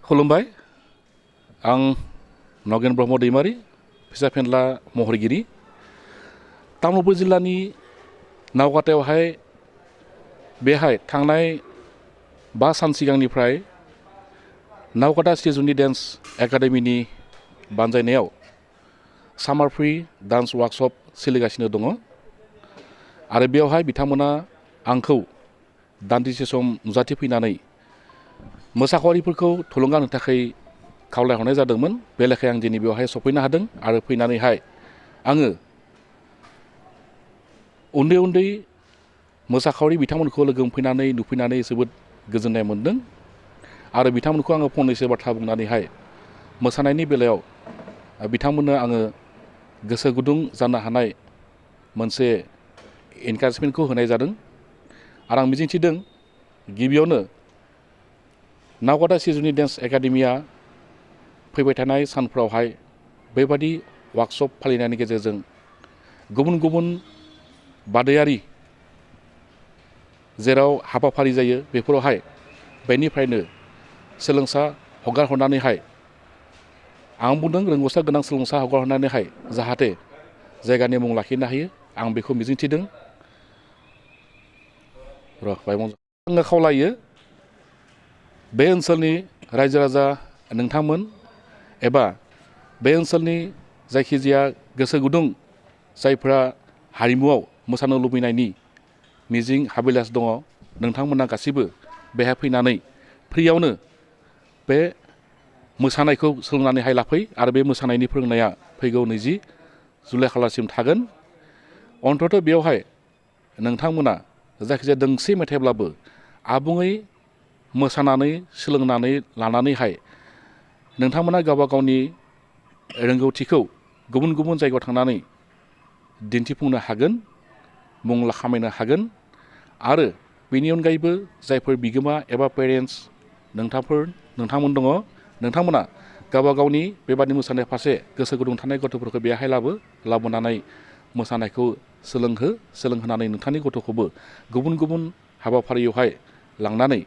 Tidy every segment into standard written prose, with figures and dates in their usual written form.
खुलुमबाय आं नगेन ब्रह्म दैमारि फिसा फेनला महरगिरि तामुलपुर जिल्लानि नावकाटायावहाय बेहाय थांनाय 5 सान सिगांनिफ्राय नावकाटा श्रीजनि डान्स एकाडेमिनि बानजायनायाव सामार फ्रि डान्स वर्कशप सोलिगासिनो दङ आरो बेवहाय बिथांमोना आंखौ दान्दिसे सम नुजाथिफैनानै मोसाखावरिफोरखौ थुलुंगा होनो थाखाय खावलायहरनाय जादोंमोन बे लेखायै आं दिनै बेवहाय सफैनो हादों आरो फैनानैहाय आङो उन्दै उन्दै मोसाखावरि बिथांमोनखौ लोगो मोनफैनानै नुफैनानै जोबोद गोजोननाय मोन्दों आरो बिथांमोनखौ आङो फंनैसो बाथ्रा बुंनानैहाय मोसानायनि बेलायाव बिथांमोननो आङो गोसो गुदुं जानो हानाय मोनसे एनकारेजमेन्टखौ होनाय जादों आरो आं मिजिंथिदों गिबियावनो नावकाटा श्रीजनि डान्स एकाडेमिया फैबाय थानाय सानफ्रावहाय बेबादि वार्कशप फालिनायनि गेजेरजों गुबुन गुबुन बादायारि जेराव हाबाफारि जायो बेफोरावहाय बेनिफ्रायनो सोलोंसा हगार हरनानैहाय आं बुंदों रोंगौसा गोनां सोलोंसा हगार हरनानैहाय जाहाथे जायगानि मुं लाखिनो हायो आं बेखौ मिजिंथिदों आङो खावलायो बे ओनसोलनि रायजो राजा नोंथांमोन एबा बे ओनसोलनि जायखिजाया गोसो गुदुं जायफ्रा हारिमुआव मोसानो लुबैनायनि मिजिं हाबिलास दङ नोंथांमोना गासिबो बेहाय फैनानै फ्रियावनो बे मोसानायखौ सोलोंनानैहाय लाफै आरो बे मोसानायनि फोरोंनाया फैगौ 20 जुलाइ खालारसिम थागोन अन्थथ' बेवहाय नोंथांमोना जायखिजाया दोंसे मेथाइब्लाबो आबुङै मोसानानै सोलोंनानै लानानैहाय नोंथांमोना गावबा गावनि रोंगौथिखौ गुबुन गुबुन जायगायाव थांनानै दिन्थिफुंनो हागोन मुं खामायनो हागोन आरो बेनि अनगायैबो जायफोर बिगोमा एबा पेरेन्टस नोंथांमोन दङ नोंथांमोना गावबा गावनि बेबादि मोसानाय फारसे गोसो गुदुं थानाय गथ'फोरखौ बेहाय लाबोनानै मोसानायखौ सोलोंहोनानै नोंथांनि गथ'खौबो गुबुन गुबुन हाबाफारियावहाय लांनानै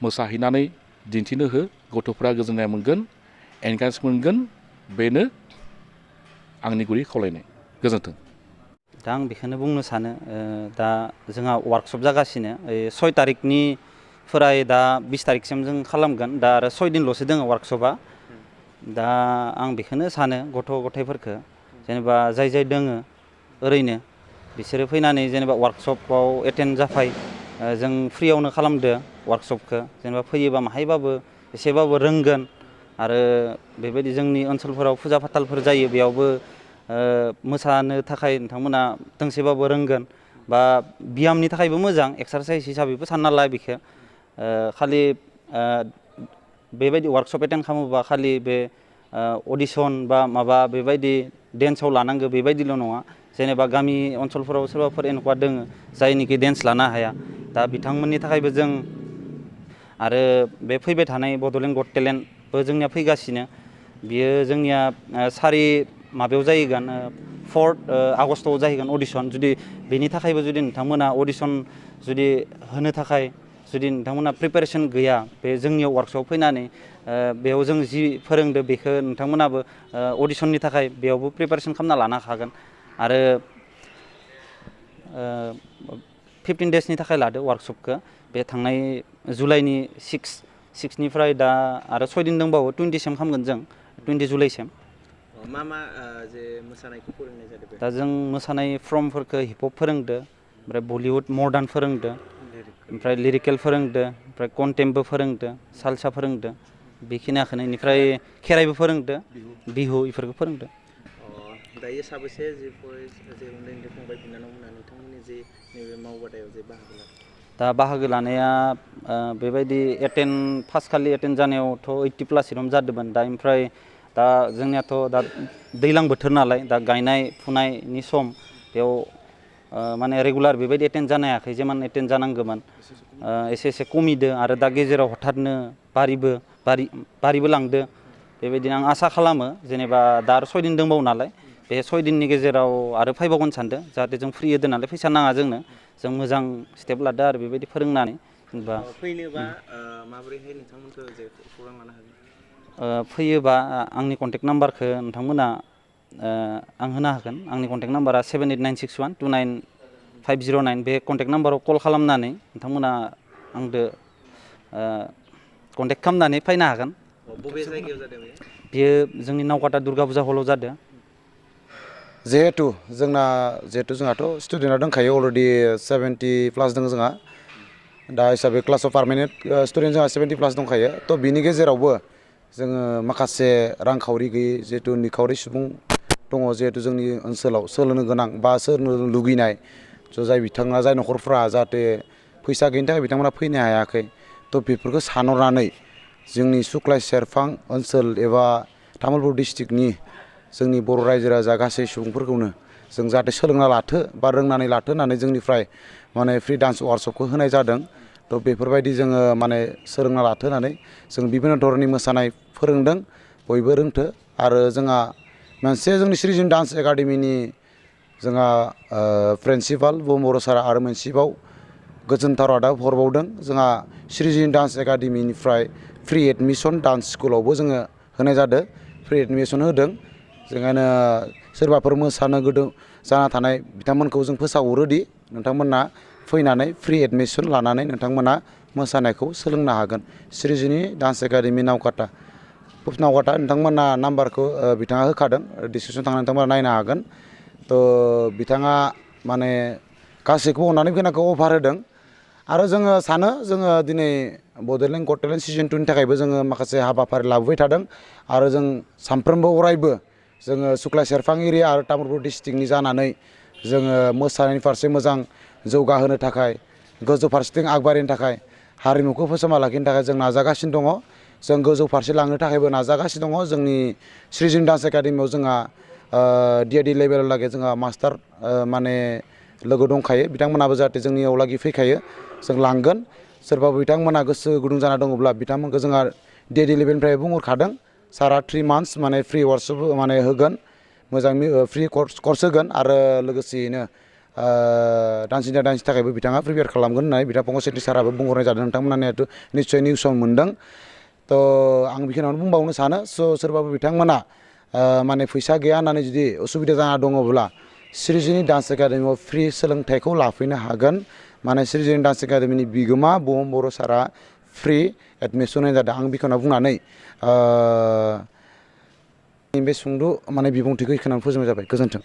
मोसाहैनानै दिन्थिनो हो गथ'फ्रा गोजोननाय मोनगोन एनकारेज मोनगोन बेनो आंनि गुरै खावलायनाय गोजोन्थों दा आं बेखौनो बुंनो सानो दा जोंहा वार्कशप जागासिनो 6 तारिखनिफ्राय दा 20 तारिखसिम जों खालामगोन दा आरो 6 दिनल'सो दङ वार्कशपआ दा आं बेखौनो सानो गथ' गथायफोरखौ जेनेबा जाय दोङो ओरैनो बिसोरो फैनानै जेनेबा वार्कशपआव एटेन्ड जाफाय जों फ्रियावनो खालामदो वार्कशपखौ जेनेबा फैयोबा माहायबाबो एसेबाबो रोंगोन आरो बेबायदि जोंनि ओनसोलफोराव फुजा फाथालफोर जायो बेयावबो मोसानो थाखाय नोंथांमोना दोंसेबाबो रोंगोन बा ब्यामनि थाखायबो मोजां एक्सारसाइज हिसाबैबो सानना ला बेखौ खालि बेबायदि वार्कशप एटेन्ड खालामोबा खालि बे अडिसन बा माबा बेबायदि डेन्सआव लानांगौ बेबायदिल' नङा जेनेबा गामि ओनसोलफोराव सोरबाफोर एनखा दोङो जायनिखि डेन्स लानो हाया दा बिथांमोननि थाखायबो जों आरो बे फैबाय थानाय बड'लेण्ड गट टेलेन्टबो जोंनिया फैगासिनो बियो जोंनिया 4 माबायाव जाहैगोन 4 आगस्टआव जाहैगोन अडिसन जुदि बेनि थाखायबो जुदि नोंथांमोना अडिसन जुदि होनो थाखाय जुदि नोंथांमोना प्रिपेरेसन गैया बे जोंनियाव वार्कशप फैनानै बेयाव जों जि फोरोंदो बेखौ नोंथांमोनाबो अडिसननि थाखाय बेयावबो प्रिपेरेसन खालामना लानो हागोन आरो 15 डेसनि थाखाय लादो वार्कशपखौ बे थांनाय जुलाइनि 6 निफ्राय दा आरो 6 दिन दंबावो 20सिम खालामगोन जों 20 जुलाइसिम मा जे मोसानायखौ फोरोंनाय जादों दा जों मोसानाय फर्मफोरखौ हिप हप फोरोंदो ओमफ्राय बलिउड मडार्न फोरोंदो ओमफ्राय लिरिकेल फोरोंदो ओमफ्राय कन्टेम्पबो फोरोंदो सालसा फोरोंदो बेखिनियाखौनो इनिफ्राय खेराइबो फोरोंदो बिहु इफोरखौ फोरोंदो दायो साबेसे जे उन्दै उन्दै फंबाय बिनानावमोना नोंथांमोननि जे नैबे मावबादायाव जे बाहागो लादों दा बाहागो लानाया बेबायदि फार्स्ट खालि एटेन्ड जानायावथ' 80+ सिम जादोंमोन दा ओमफ्राय दा जोंनियाथ' दा दैज्लां बोथोर नालाय दा गायनाय फुनायनि सम बेयाव माने रेगुलार बेबायदि एटेन्ड जानो हायाखै जेमान एटेन्ड जानांगौमोन एसे खमिदो आरो दा गेजेराव हथातनो बारिबो लांदो बेबायदिनो आं आसा खालामो जेनेबा दा आरो 6 दिन दंबावो नालाय बे 6 दिननि गेजेराव आरो फैबावगोन सानदों जाहाथे जों फ्रि होदो नालाय फैसा नाङा जोंनो जों मोजां स्टेप लादो आरो बेबायदि फोरोंनानै बा फैनोबा माबोरैहाय नोंथांमोनखौ जे खौरां लानो हागोन? फैयोबा आंनि कन्टेक्ट नाम्बारखौ नोंथांमोना आं होनो हागोन। आंनि कन्टेक्ट नाम्बारा 7896129509 बे कन्टेक्ट नाम्बाराव कल खालामनानै नोंथांमोना आंदो कन्टेक्ट खालामनानै फैनो हागोन। बबे जायगायाव जादों बेयो जोंनि नावकाटा दुर्गा फुजा हलाव जादों। जिहेतु जोंहाथ' स्टुडेन्टआ दंखायो अलरेडि 70+ दङ जोंहा दा हिसाबै क्लास अफ पार्मानेन्ट स्टुडेन्ट जोंहा 70+ दंखायो थ' बिनि गेजेरावबो जोङो माखासे रांखावरि गैयै जिहेतु निखावरि सुबुं दङ जिहेतु जोंनि ओनसोलाव सोलोंनो गोनां बा सोलोंनो लुगैनाय जाय बिथाङा जाय न'खरफ्रा जाहाथे फैसा गैयिनि थाखाय बिथांमोना फैनो हायाखै थ' बेफोरखौ सानहरनानै जोंनि सुक्लाय सेरफां ओनसोल एबा तामुलपुर डिस्ट्रिक्टनि जोंनि बर' रायजो राजा गासै सुबुंफोरखौनो जों जाहाथे सोलोंना लाथो बा रोंनानै लाथो होननानै जोंनिफ्राय माने फ्रि डान्स वार्कशपखौ होनाय जादों। थ' बेफोरबायदि जोङो माने सोलोंना लाथो होननानै जों बिभिन्न धरननि मोसानाय फोरोंदों बयबो रोंथो आरो जोंहा मोनसे जोंनि सृजन डान्स एकाडेमिनि जोंहा प्रिन्सिपाल बर' सारा आरो मोनसेबाव गोजोनथाव रादाब हरबावदों जोंहा सृजन डान्स एकाडेमिनिफ्राय फ्रि एडमिसन डान्स स्कुलावबो जोङो होनाय जादों फ्रि एडमिसन होदों। जोंहानो सोरबाफोर मोसानो गोदो जाना थानाय बिथांमोनखौ जों फोसावहरोदि नोंथांमोना फैनानै फ्रि एडमिसन लानानै नोंथांमोना मोसानायखौ सोलोंनो हागोन। सृजनि डान्स एकाडेमि नावकाटा नोंथांमोना नाम्बारखौ बिथाङा होखादों डिसक्रिपसन थांनानै नोंथांमोना नायनो हागोन। थ' बिथाङा माने गासैखौबो अननानै गोनांखौ अफार होदों आरो जोङो सानो जोङो दिनै बड'लेण्ड गट टेलेन्ट सिजन 2नि थाखायबो जोङो माखासे हाबाफारि लाबोबाय थादों आरो जों सानफ्रोमबो अरायबो जोङो सुक्लाय सेरफां एरिया आरो तामुलपुर डिस्ट्रिक्टनि जानानै जोङो मोसानायनि फारसे मोजां जौगाहोनो थाखाय गोजौ फारसेथिं आगबारिनो थाखाय हारिमुखौ फोसाबना लाखिनो थाखाय जों नाजागासिनो दङ। जों गोजौ फारसे लांनो थाखायबो नाजागासिनो दङ। जोंनि सृजन डान्स एकाडेमियाव जोंहा DID लेभेलावलागै जोंहा मास्टार माने लोगो दंखायो बिथांमोनाबो जाहाथे जोंनियाव लागै फैखायो जों लांगोन सोरबाबो बिथांमोना गोसो गुदुं जाना दङब्ला बिथांमोनखौ जोंहा DID लेभेलनिफ्राय बुंहरखादों सारा 3 मान्थस माने फ्रि वार्कशप माने होगोन मोजां फ्रि कर्स होगोन आरो लोगोसेयैनो डान्स इन्डिया डान्सनि थाखायबो बिथाङा प्रिपेयार खालामगोन होननानै बिथाङा पंकज सेट्रि साराबो बुंहरनाय जादों। नोंथांमोना निस्सय निउसाव मोन्दों। थ' आं बेखिनियावनो बुंबावनो सानो सोरबाबो बिथांमोना माने फैसा गैया होननानै जुदि उसुबिदा जाना दङब्ला सृजनि डान्स एकाडेमियाव फ्रि सोलोंथाइखौ लाफैनो हागोन। माने सृजनि डान्स एकाडेमिनि बिगोमा बुहुम बर' सारा फ्रि एडमिसन होनाय जादों। आं बेखौनो बुंनानै बे सुंद' माने बिबुंथिखौ बेखिनियावनो फोजोबनाय जाबाय। गोजोन्थों।